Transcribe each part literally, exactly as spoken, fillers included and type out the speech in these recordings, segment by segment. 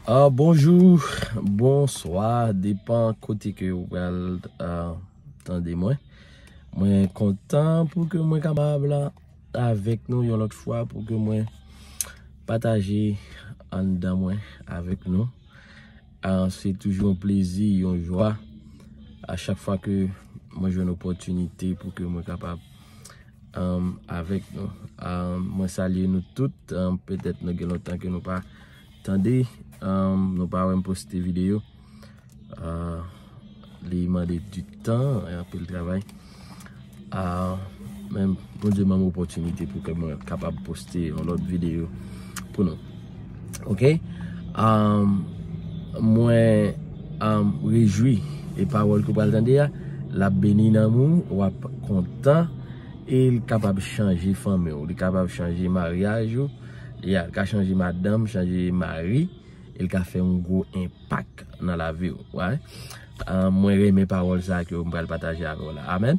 Ah, bonjou, bonswa, depan kote ke ou pral, ah, tande mwen. Mwen kontan pou ke mwen kapab la avèk nou yon lòt fwa, pou ke mwen pataje anndan mwen avèk nou. Ah, se toujou yon plezi, yon jwa a chak fwa ke mwen jwenn opòtinite pou ke mwen kapab, um, avèk nou. Um, mwen salye nou tout. Um, petèt nou gen lontan ke nou pa tande, um, nou pa wè m poste videyo. Ah, li mande di tan, anpil travay. Ah, men Bondye ban m opòtinite pou ke mwen kapab poste yon lòt videyo pou nou. Oke? Um, mwen, um, rejwi e pawòl ke w pral tande a, l ap beni nanm ou, w ap kontan, e l kapab chanje fanmi w, li kapab chanje maryaj ou, li a- ka chanje madanm, chanje mari, e l ka fè yon gwo enpak nan lavi w. Right? Ah, mwen renmen pawòl sa ke m pral pataje avè w la. Amèn.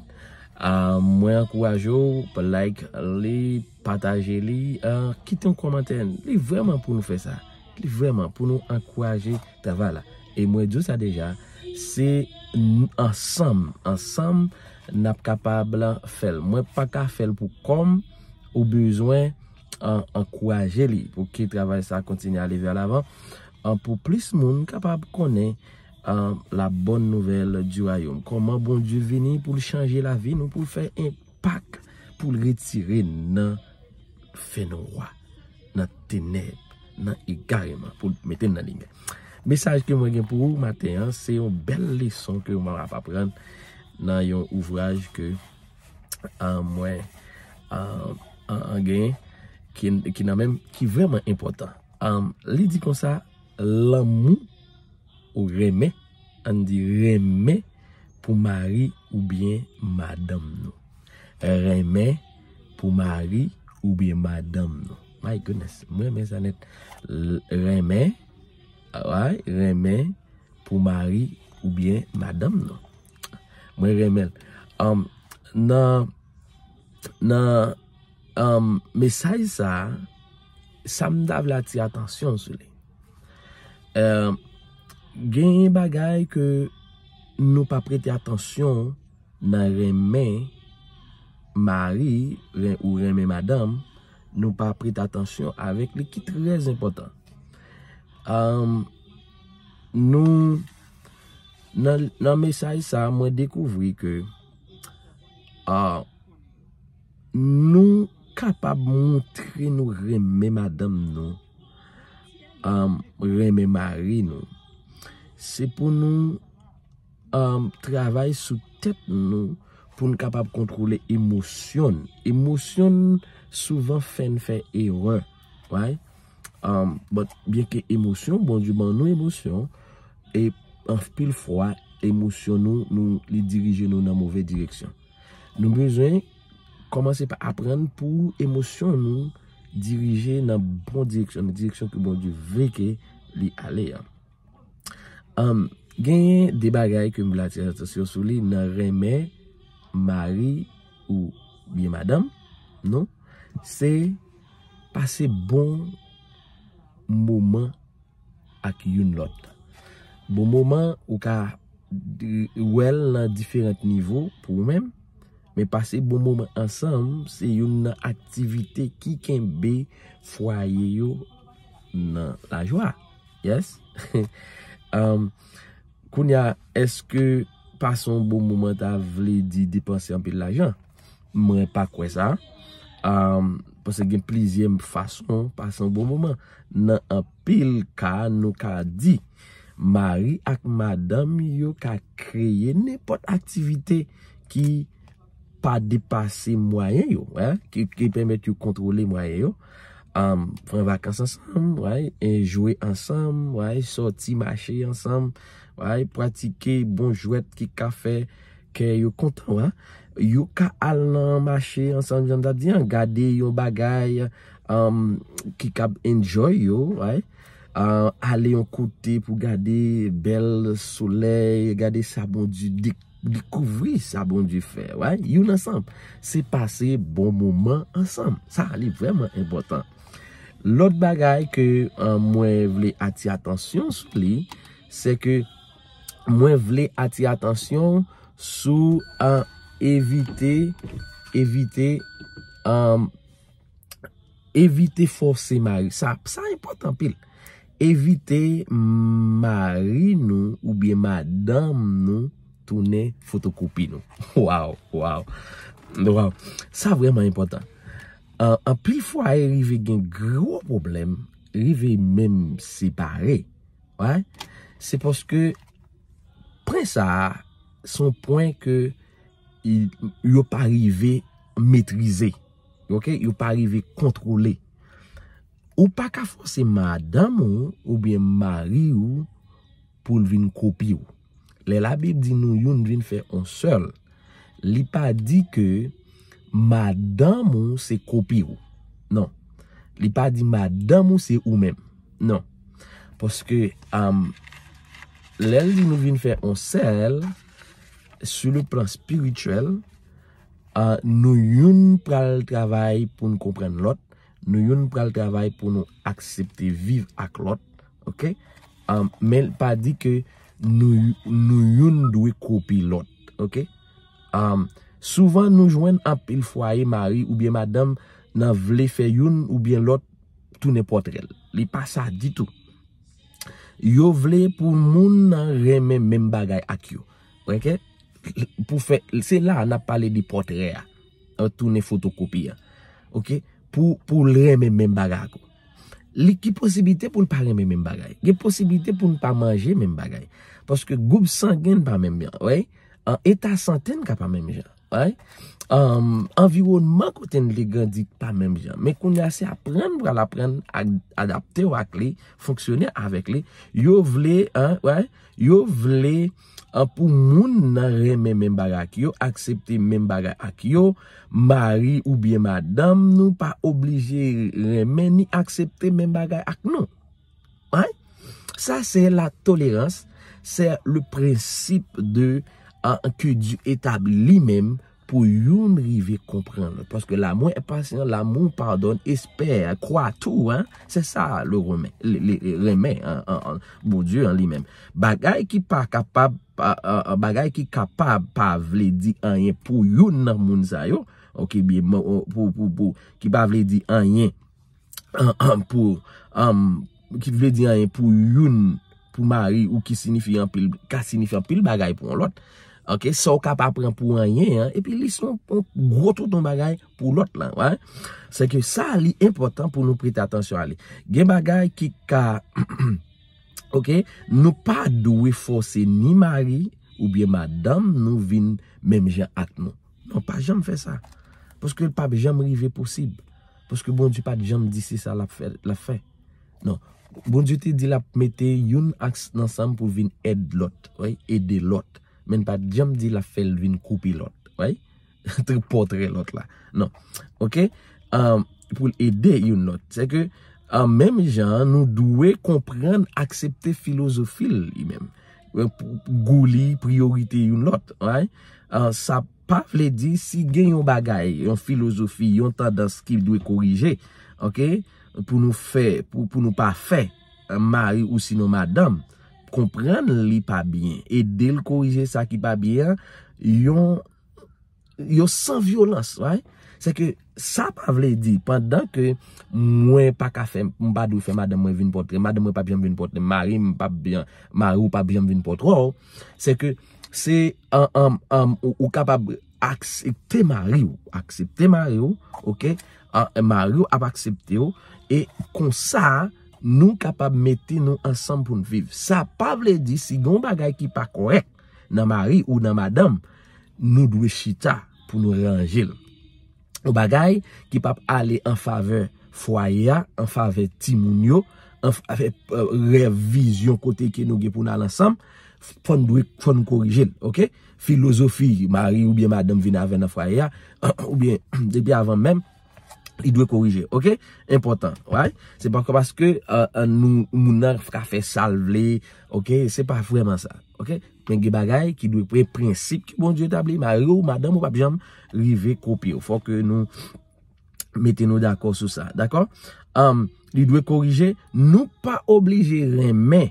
Ah, mwen ankouraje w pou like li, pataje li, ah, kite yon kòmantè. Li vrèman pou nou fè sa. Li vrèman pou nou ankouraje travay la. E mwen di w sa deja, se n- ansanm, ansanm n ap kapab fè l. Mwen pa ka fè l pou kò m, ou bezwen, ah, ankouraje li pou ke travay sa kontinye ale vè lavan. Ah, pou plis moun kapab konnen, ah, la bonne nouvelle du royaume. Kòman Bondye vini pou l chanje lavi nou, pou l fè enpak, pou l retire n nan fènwa, nan tenèb, nan egareman, pou l mete n nan limyè. Mesaj ke mwen gen pou ou maten an, se yon bèl leson ke mwen ap aprann nan yon ouvraj ke, ah, mwen, ah, ah, ah, gen, ki, ki nan menm, ki vrèman enpòtan. Ah, li di konsa, lanmou ou renmen, ann di renmen pou mari oubyen madanm nou. Renmen pou mari oubyen madanm nou. My goodness, mwen renmen sa nèt. L- renmen, alright, renmen pou mari oubyen madanm nou. Mwen renmen l. Um, nan, nan, um, mesaj sa, sa m ta vle atire atansyon sou li. Eh, genyen bagay ke nou pa prete atansyon nan renmen mari ren- ou renmen madanm, nou pa prete atansyon avèk li ki trè enpòtan. Um, nou, nan, nan mesaj sa, mwen dekouvri ke, ah, nou kapab montre nou renmen madanm nou, um, renmen mari nou. Se pou nou, um, travay sou tèt nou pou n kapab kontwole emosyon n. Emosyon n souvan fè n fè erè. Right? Um, but, byenke emosyon, Bondye ban nou emosyon, e anpil fwa, emosyon nou, nou, li dirije nou nan move direksyon. Nou bezwen kòmanse pa aprann pou emosyon nou dirije nan bon direksyon, nan direksyon ke Bondye vle ke li ale a. Um, genyen de bagay ke m vle atire atansyon sou li nan renmen mari oubyen madanm nou, se pase bon moman ak youn lòt. Bon moman, ou ka di- wè l nan diferan nivo pou ou menm, men pase bon moman ansanm, se youn nan aktivite ki kenbe fwaye yo nan lajwa. Yes? Um, kounye a, èske pase yon bon moman ta vle di depanse anpil lajan? Mwen pa kwè sa. Um, paske gen plizyè fason pase yon bon moman. Nan anpil ka, nou ka di, mari ak madanm yo ka kreye nenpòt aktivite ki pa depase mwayen yo, hein, ki, ki pèmèt yo kontwole mwayen yo. Um, pran vakans ansanm, right? E jwe ansanm, right? Sòti mache ansanm, right? Pratike bon jwèt ki ka fè kè yo kontan, hein? Yo ka al nan mache ansanm, jan m t ap di an, gade yon bagay, um, ki kab enjoy yo, right? Uh, ale yon kote pou gade bèl solèy, gade sa Bondye de- dekouvri sa Bondye fè, right? Youn ansanm. Se pase bon moman ansanm. Sa, li vrèman enpòtan. Lòt bagay ke, uh, mwen vle atire atansyon sou li, se ke mwen vle atire atansyon sou, uh, evite, evite, um, evite fòse mari. Sa, sa enpòtan anpil. Evite mari nou oubyen madanm nou tounen fotokopi nou. Waw, waw. Waw. Sa vrèman enpòtan. An, anpil fwaye rive gen gwo pwoblèm, rive menm separe. Wè? Se paske pwen sa a, se yon pwen ke i- yo pa rive metrize. Oke? Yo pa rive kontwole. Ou pa ka fòse madanm ou oubyen mari ou pou l vin kopi w. Lè Labib di nou youn vin fè yon sèl, li pa di ke madanm ou se kopi w. Non. Li pa di madanm ou se ou menm. Non. Paske, um, lè l di nou vin fè yon sèl, sur le plan spirituel, uh, nou youn pral travay pou n konprann lòt, nou youn pral travay pou nou aksepte viv ak lòt, oke? Um, men l pa di ke nou, nou youn dwe kopi lòt, oke? Um, souvan nou jwenn anpil fwaye mari oubyen madanm nan vle fè youn oubyen lòt tounen pòtrè l. Li pa sa ditou. Yo vle pou moun nan renmen menm bagay ak yo. Oke? Pou fè, se la n ap pale de pòtrè a. An tounen fotokopi a. Oke? Pou, pou l renmen menm bagay ak ou. Li ki posiblite pou l pa renmen menm bagay. Gen posiblite pou n pa manje menm bagay. Paske gwoup sangen n pa menm jan. Wi? An eta sante n ka pa menm jan. Right? Um, anviwònman kote n te grandi pa menm jan. Men kounye a se aprann pral aprann ak, adapte w ak li, fonksyone avèk li. Yo vle, an, right? Yo vle, an, pou moun nan renmen menm bagay ak yo, aksepte menm bagay ak yo. Mari oubyen madanm nou pa oblije renmen ni aksepte menm bagay ak nou. Right? Sa se la tolerans, se le prensip de, uh, ke Dye etabli li menm pou youn rive konprann lòt. Paske l'amour est patient, l'amour pardonne, espère, croit tout, hein? Se sa le renmen, le, le, le renmen, hein, an, an, Bondye an li menm. Bagay ki pa kapab, pa, uh, bagay ki kapab pa vle di anyen pou youn nan moun sa yo, oke, byen, pou, pou, pou, ki pa vle di anyen pou, um, ki vle di anyen pou youn, pou mari ou ki siyifi anpil, ka siyifi anpil bagay pou yon lòt. Oke, sa w ka pa pran pou anyen an, epi li se yon, yon gwo tonton bagay pou lòt la, wè. Se ke sa li enpòtan pou nou prete atansyon a li. Gen bagay ki ka, oke, nou pa dwe fòse ni mari oubyen madanm nou vin menm jan ak nou. Non, pa janm fè sa. Paske l p ap janm rive posib. Paske Bondye pa t janm di se sa l ap fè, l ap fè. Non. Bondye te di l ap mete youn ak s-, nan sanm pou vin èd lòt, wi, ede lòt. Men l pa t janm di l ap fè l vin koupe lòt, wi. Tripòtre lòt la. Non. Oke? An, pou l ede youn lòt. Se ke, an, menm jan an, nou dwe konprann, aksepte filozofi l li menm. Pou gou li, priyorite youn lòt, right? An, sa pa vle di si gen yon bagay, yon filozofi, yon tandans ki dwe korije, oke? Pou nou fè, pou, pou nou pa fè, an, mari ou sinon madanm, konprann li pa byen, ede l korije sa ki pa byen an, yon, yo san vyolans, right? Se ke sa pa vle di, pandan ke mwen pa ka fè, m pa dwe fè madanm mwen vin pòtrè, madanm mwen p ap janm vin pòtrè, mari m p ap janm, mari w p ap janm vin pòtrè w, se ke se, an, an, an, ou, ou kapab aksepte mari w, aksepte mari w, oke? An, mari w ap aksepte w, e konsa, nou kapab mete nou ansanm pou n viv. Sa pa vle di si gen yon bagay ki pa kòrèk nan mari ou nan madanm, nou dwe chita pou nou ranje l. Yon bagay ki p ap ale an favè fwaye a, an favè timoun yo, an favè, euh, rèv, vizyon kote ke nou gen pou n al ansanm, fò n dwe, fò n korije l, oke? Filozofi mari oubyen madanm vin avè nan fwaye a, oubyen depi avan menm, li dwe korije, oke? Enpòtan, right? Se pa paske, euh, euh, nou, moun nan ka fè sa l vle, oke? Se pa vrèman sa, oke? Men gen bagay ki dwe pre-, prensip ke Bondye etabli, mari w, madanm ou p ap janm rive kopye w. Fò ke nou mete nou dakò sou sa, dakò? Um, Li dwe korije. Nou pa oblije renmen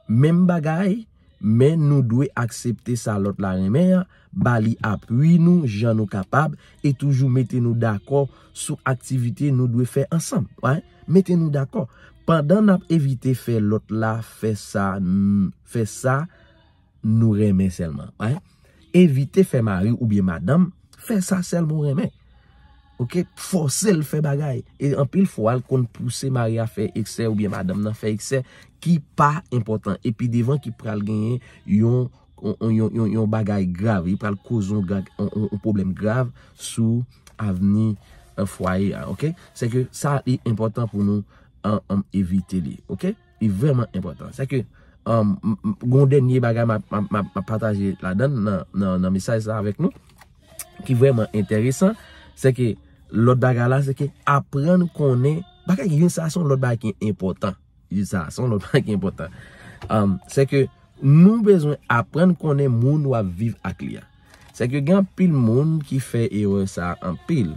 menm bagay, men nou dwe aksepte sa lòt la renmen an, ba li apui nou jan nou kapab, e toujou mete nou dakò sou aktivite nou dwe fè ansanm. Mete nou dakò. Pandan n ap evite fè lòt la fè sa, fè sa nou renmen sèlman. Evite fè mari oubyen madanm fè sa sèlman w renmen. Oke, fòse l fè bagay. E anpil fwa, l konn pouse mari a fè eksè oubyen madanm nan fè eksè ki pa enpòtan. Epi devan ki pral genyen yon, yon, yon, yon, yon bagay grav. Li pral koze yon, gra- yon, yon, yon pwoblèm grav sou avni euh, fwaye a. Oke? Se ke sa li enpòtan pou nou an, an evite li. Oke? Li vrèman enpòtan. Se ke um, m- m- gon dènye bagay m ap- m ap- m ap- m ap pataje ladan nan, nan, nan mesaj sa avèk nou ki vrèman enteresan, se ke lòt bagay la, se ke aprann konnen bagay ki sa se yon lòt bagay ki enpòtan. Sa se yon lòt bagay ki enpòtan. Um, se ke nou bezwen aprann konnen moun w ap viv ak li a. Se ke gen anpil moun ki fè erè sa anpil.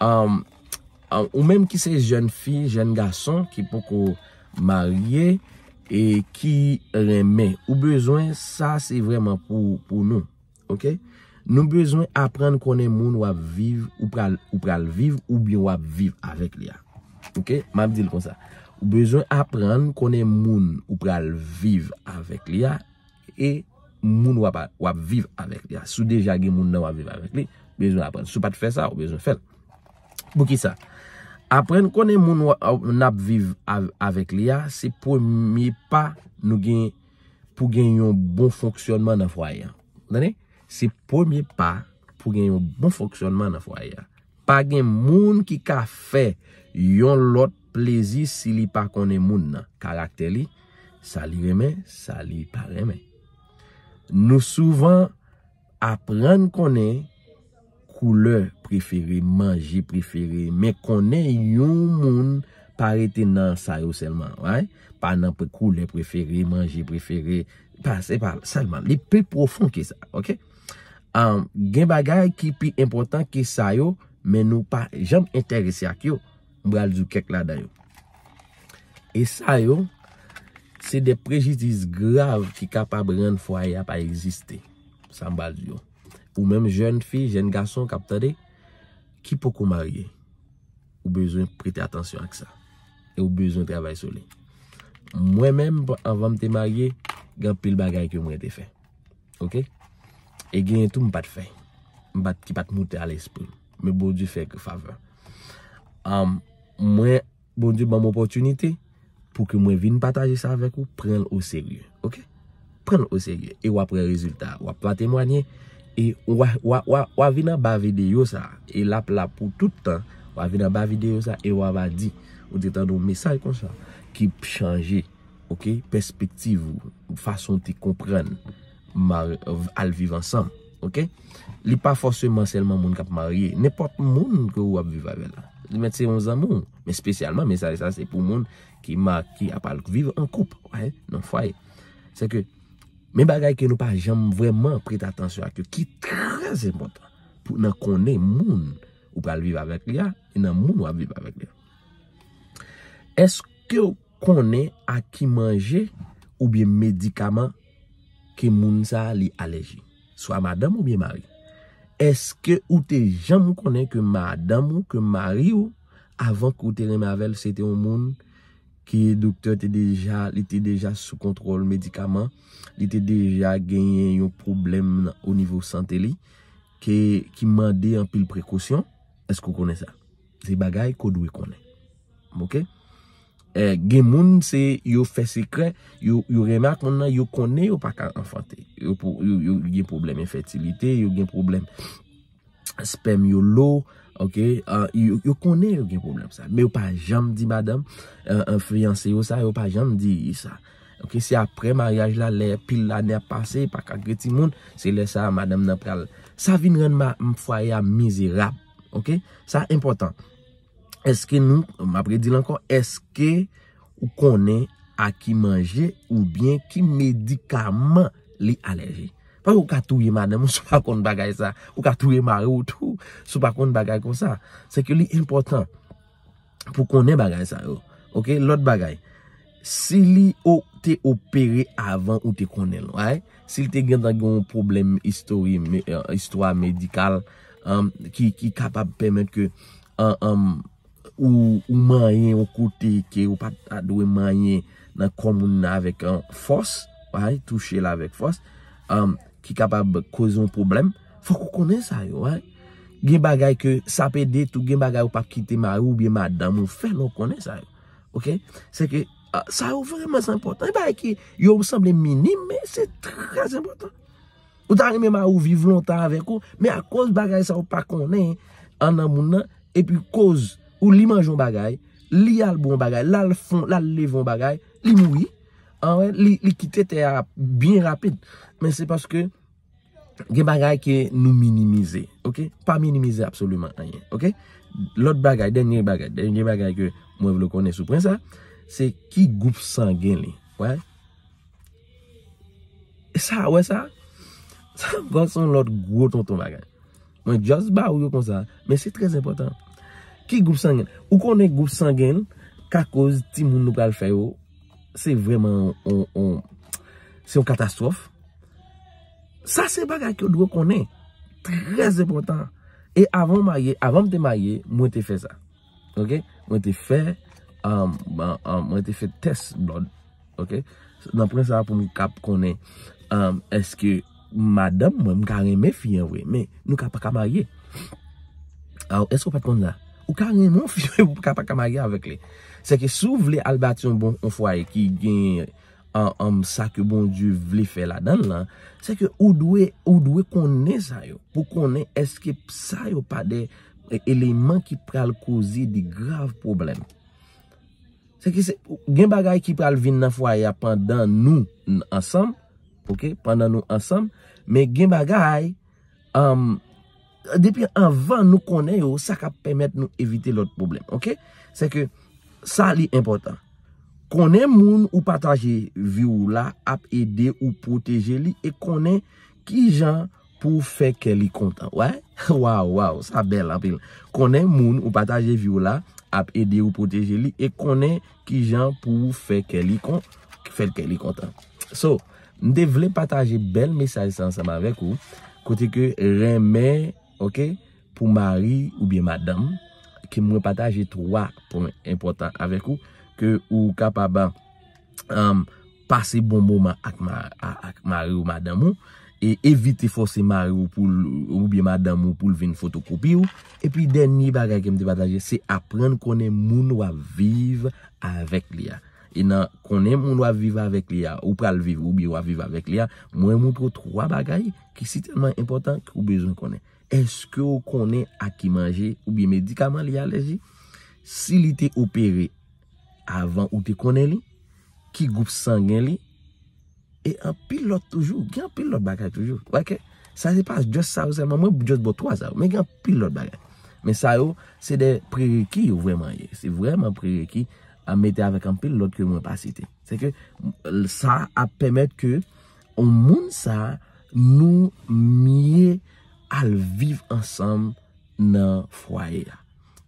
Um, um, ou menm ki se jèn fi, jèn gason ki poko marye e ki renmen, ou bezwen sa se vrèman pou, pou nou. Oke? Nou bezwen aprann konnen moun w ap viv, ou pral, ou pral viv, oubyen w ap viv avèk li a. Oke? M ap di l konsa. Ou bezwen aprann konnen moun ou pral viv avèk li a e moun w ap, w ap viv avèk li a. Si w deja gen moun nan w ap viv avèk li, bezwen aprann. Si w pa t fè sa, ou bezwen fè l. Poukisa? Aprann konnen moun w ap- n ap viv av- avèk li a, se premye pa nou gen pou gen yon bon fonksyònman nan fwaye a. Tande? Se premye pa pou gen yon bon fonksyònman nan fwaye a. Pa gen moun ki ka fè yon lòt plezi si li pa konnen moun nan, karaktè li, sa li renmen, sa li pa renmen. Nou souvan aprann konnen koulè prefere, manje prefere, men konnen yon moun pa rete nan sa yo sèlman, right? Pa nan pre- koulè prefere, manje prefere, pa, se pa sèlman. Li pi pwofon ke sa, oke? Um, gen bagay ki pi enpòtan ke sa yo, men nou pa janm enterese ak yo. M pral di w kèk ladan yo. E sa yo, se de prejidis grav ki kapab rann fwaye a pa egziste. Sa m pral di w. Ou menm jèn fi, jèn gason k ap tande, ki poko marye, ou bezwen prete atansyon ak sa. E ou bezwen travay sou li. Mwen menm, anvan m te marye, gen anpil bagay ke mwen te fè. Oke? E genyen tou m pa t fè. M pa t, ki pa t moute a lespri m. Men Bondye fè k- favè. Um, mwen, Bondye ban m opòtinite pou ke mwen vin pataje sa avèk ou, pran l oserye. Oke? Pran l oserye. E w ap wè rezilta. W ap pa temwanye. E w a, w a, w a, w a vin anba videyo sa. E l ap la pou tout tan. W a vin anba videyo sa e w a va di. Ou te tande yon mesaj konsa ki chanje, oke, pèspektiv ou, fason w te konprann mar- al viv ansanm, oke? Li pa fòseman sèlman moun k ap marye. Nenpòt moun ke w ap viv avè l la. Li mèt se yon zanmi w. Men espesyalman, mesaj sa se pou moun ki ma- ki ap al viv an koup, wè, nan fwaye. Se ke, men bagay ke nou pa janm vrèman prete atansyon ak yo, ki trè enpòtan pou nan konnen moun ou pral viv avèk li a, e nan moun w ap viv avèk li a. Èske w konnen a ki manje oubyen medikaman ke moun sa a li alèji? Swa madanm oubyen mari. Èske ou te janm konnen ke madanm ou, ke mari w, avan ke w te renmen avè l, se te yon moun ke doktè te deja, li te deja sou kontwòl medikaman, li te deja genyen yon pwoblèm nan- o nivo sante li, ke, ki mande anpil prekosyon? Èske w konnen sa? Se bagay ke w dwe konnen. Oke? Eh, gen moun, se yo fè sekrè, yo, yo renmen ak moun nan, yo konnen yo pa ka anfante. Yo, pou- yo, yo gen pwoblèm enfètilite, yo gen pwoblèm spèm yo lo, oke? Ah, yo, yo konnen yo gen pwoblèm sa. Men yo pa janm di madanm, eh, eh, fiyanse yo sa, yo pa janm di sa. Oke, se apre maryaj la, lè pil lane ap pase, pa ka gen timoun, se lè sa a madanm nan pral. Sa vin rann ma- m- fwaye a mizerab. Oke? Sa enpòtan. Èske nou, m ap redi l ankò, èske ou konnen a ki manje oubyen ki medikaman li alèji? Paske ou ka touye madanm ou si w pa konn bagay sa. Ou ka touye mari w tou si w pa konn bagay konsa. Se ke li enpòtan pou konnen bagay sa yo. Ok, lòt bagay. Si li o, te opere avan ou te konnen l, right? Si l te gentan gen yon pwoblèm istori, me- eh, istwa medikal, um, ki, ki kapab pèmèt ke, um, um, ou, ou manyen yon kote ke ou pa ta dwe manyen nan kò moun nan avèk, um, fòs, right? Touche l avèk fòs, um, ki kapab koze yon pwoblèm, fòk ou konnen sa yo, right? Gen bagay ke sa pe de tou, gen bagay ou p ap kite mari ou byen madanm ou fè lè w konnen sa yo. Ok? Se ke, ah, sa yo vrèman se enpòtan. E bagay ki yo sanble minim, men se trè enpòtan. Ou ta renmen mari ou viv lontan avèk ou, men akoz bagay sa ou pa konnen an nan moun nan, epi koz ou li manje yon bagay, li al bwè yon bagay, l al fon, l al leve yon bagay, li mouri. Anwè, li, li kite tè a byen rapid. Men se paske gen bagay ke nou minimize, ok? Pa minimize absoliman anyen, ok? Lòt bagay, dènye bagay, dènye bagay ke mwen vle konnen sou pwen sa, se ki gwoup sangen li, wè? Sa, wè sa? Sa ankò se yon lòt gwo tonton bagay. Mwen just ba ou yo konsa, men se trè enpòtan. Ki gwoup sangen? Ou konnen gwoup sangen ka koz timoun nou pral fè yo, se vrèman on, on, se yon katastwòf. Sa se bagay ke w dwe konnen. Trè enpòtan. E avan w marye, avan m te marye, mwen te fè sa. Ok? Mwen te fè, um, um, um, mwen te fè tès blood. Ok? Nan pwen sa pou m kab konnen, um, èske madanm mwen, m ka renmen fi an vre, men nou ka pa ka marye. Aw, èske w pa t konn sa? Ou ka renmen yon fi, men ou ka pa ka marye avèk li. Se ke si w vle al bati yon bon, yon fwaye ki gen an, an, sa ke Bondye vle fè ladan l lan, se ke ou dwe, ou dwe konnen sa yo. Pou konnen èske sa yo pa de, e, eleman ki pral koze de grav pwoblèm. Se ke se, gen bagay ki pral vin nan fwaye a pandan nou n- ansanm, ok, pandan nou ansanm, men gen bagay, um, depi anvan nou konnen yo, sa k ap pèmèt nou evite lòt pwoblèm, ok? Se ke sa li enpòtan. Konnen moun ou pataje vi w la ap ede ou pwoteje li e konnen kijan pou w fè kè li kontan. Wè? Waw, waw, sa bèl anpil. Konnen moun ou pataje vi w la ap ede ou pwoteje li e konnen kijan pou w fè kè li kon, fè kè li kontan. So, m te vle pataje bèl mesaj sa ansanm avèk ou, kote ke renmen, ok, pou mari oubyen madanm, ke mwen pataje twa pwen enpòtan avèk ou, ke ou kapab, um, pase bon moman ak, ma, a- ak mari ou madanm ou, e evite fòse mari ou pou l- oubyen madanm ou pou l vin fotokopi ou. Epi dènye bagay ke m te pataje, se aprann konnen moun w ap viv avèk li a. E nan konnen moun w ap viv avèk li a, ou pral viv oubyen w ap viv avèk li a, mwen montre w twa bagay ki sitèlman enpòtan ke w bezwen konnen. Èske w konnen a ki manje oubyen medikaman li alèji? Si li te opere avan ou te konnen li? Ki gwoup sangen li? E anpil lòt toujou. Gen anpil lòt bagay toujou. Ok? Sa se pa just sa yo sèlman. Mwen just ba w twa sa yo. Men gen anpil lòt bagay. Men sa yo, se de prereki yo vrèman ye. Se vrèman prereki a mete avèk anpil lòt ke mwen pa site. Se ke sa ap pèmèt ke yon moun sa nou mye al viv ansanm nan fwaye a.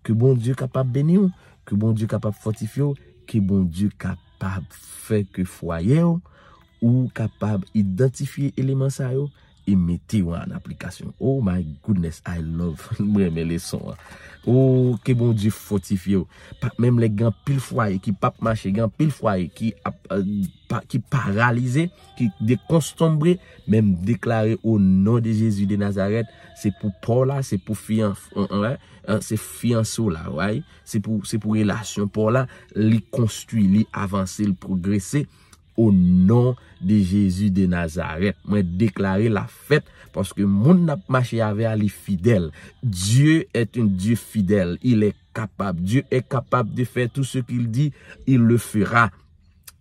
Ke Bondye kapab beni w, ke Bondye kapab fòtifye w, ke Bondye kapab fè ke fwaye w, ou kapab idantifye eleman sa yo e mete yo an aplikasyon. Oh my goodness, I love. Mwen renmen leson an. Oh, ke Bondye fòtifye w. Pa, menm lè gen anpil fwaye ki p ap mache, gen anpil fwaye ki ap, eh, pa- ki paralize, ki dekonstonbre, men m deklare o non de Jezi de Nazarèt, se pou pa w la, se pou fiyan- an- an- an- se fiyanse w la, right? Se pou, se pou relasyon pa w la, li konstwi, li avanse, li pwogrese, o non de Jezi de Nazarèt. Mwen deklare l ap fèt, paske moun n ap mache avè a, li fidèl. Dieu est un Dieu fidèle. Il est capable. Dieu est capable de faire tout ce qu'il dit, il le fera.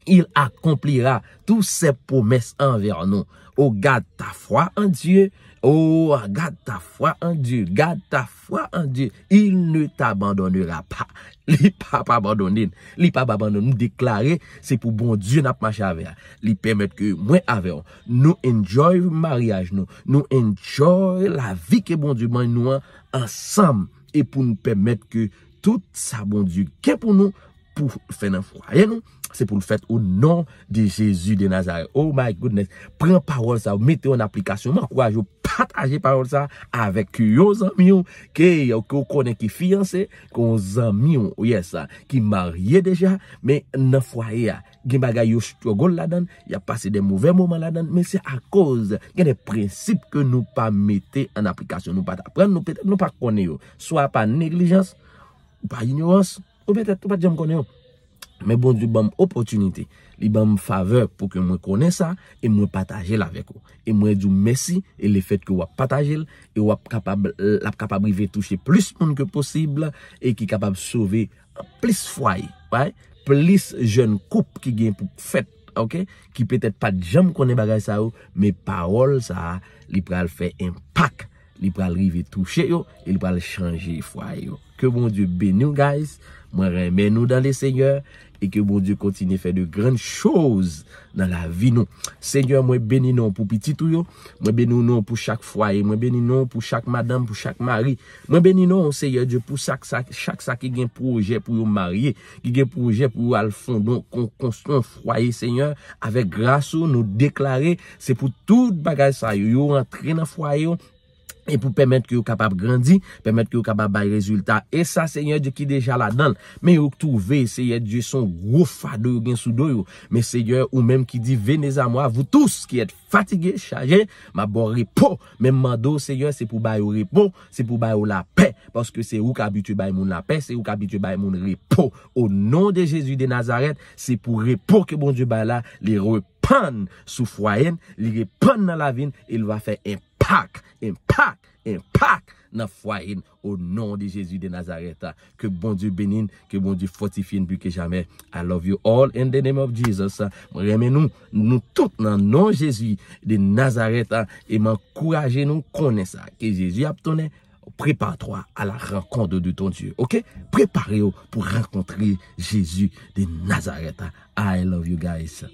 Il accomplira toutes ses promesses envers nous. Oh, garde ta foi en Dieu. Oh, garde ta foi en Dieu. Garde ta foi en Dieu. Il ne t'abandonnera pas. Li p ap abandone n. Li p ap abandone n. M deklare, se pou Bondye n ap mache avè a. Li pèmèt ke mwen avè w, nou enjoy maryaj nou. Nou enjoy lavi ke Bondye ban nou an ansanm. E pou n pèmèt ke tout sa Bondye gen pou nou, pou fè nan fwaye nou, se pou l fèt o non de Jezi de Nazarèt. Oh my goodness. Pran pawòl sa, mete yo an aplikasyon. M ankouraje w pataje pawòl sa avèk yon zanmi w ke, ke w konnen ki fiyanse, ke yon zanmi w, yes, ki marye deja, men nan fwaye a, gen bagay yo struggle ladan, y ap pase de move moman ladan, men se akoz gen de prensip ke nou pa mete an aplikasyon, nou pa t aprann, nou petèt nou pa konnen yo, swa pa neglijans, ou pa inyorans, ou petèt ou pa t janm konnen yo. Men Bondye ban m opòtinite, li ban m favè pou ke mwen konnen sa, e mwen pataje l avèk ou. E mwen di w mèsi, e lefèt ke w ap pataje l, e w ap kapab, l ap kapab rive touche plis moun ke posib, e ki kapab sove plis fwaye, right? Plis jèn koup ki gen pou fèt, ok? Ki petèt pa t janm konnen bagay sa yo, men pawòl sa a, li pral fè enpak, li pral rive touche yo, e li pral chanje fwaye yo. Ke Bondye beni w, guys. Mwen renmen nou dans le Seigneur, e ke Bondye kontinye fè de grann choz nan lavi nou. Senyè, mwen beni non w pou pitit ou yo. Mwen beni w non w pou chak fwaye. Mwen beni non w pou chak madanm, pou chak mari. Mwen beni non w, Senyè Dye, pou chak sa, chak sa ki gen pwojè pou yo marye, ki gen pwojè pou yo al fondon, kon, konstwi yon fwaye, Senyè. Avèk gras ou, nou deklare, se pou tout bagay sa yo, yo rantre nan fwaye yo, e pou pèmèt ke yo kapab grandi, pèmèt ke yo kapab bay rezilta. E sa, Senyè Dye, ki deja ladan l. Men yo twouve, Senyè Dye, se yon gwo fado yo gen sou do yo. Men, Senyè, ou menm ki di, venez à moi, vous tous qui êtes fatigués, chargés, m ap ba w repo. Men m mande w, Senyè, se pou ba yo repo, se pou ba yo lapè. Paske se ou k abitye bay moun lapè, se ou k abitye bay moun repo. O non de Jezi de Nazarèt, se pou repo ke Bondye bay la, li repann sou fwaye n, li repann nan lavi n, e l va fè enpak, enpak, enpak nan fwaye n. O non de Jezi de Nazarèt, ke Bondye beni n, ke Bondye fòtifye n pli ke jamè. I love you all in the name of Jesus. Mwen renmen nou, nou tout nan non Jezi de Nazarèt, e m ankouraje nou konnen sa, ke Jezi ap tounen, prépare-toi à la rencontre de ton Dieu, ok? Prepare w pou rankontre Jezi de Nazarèt. I love you guys.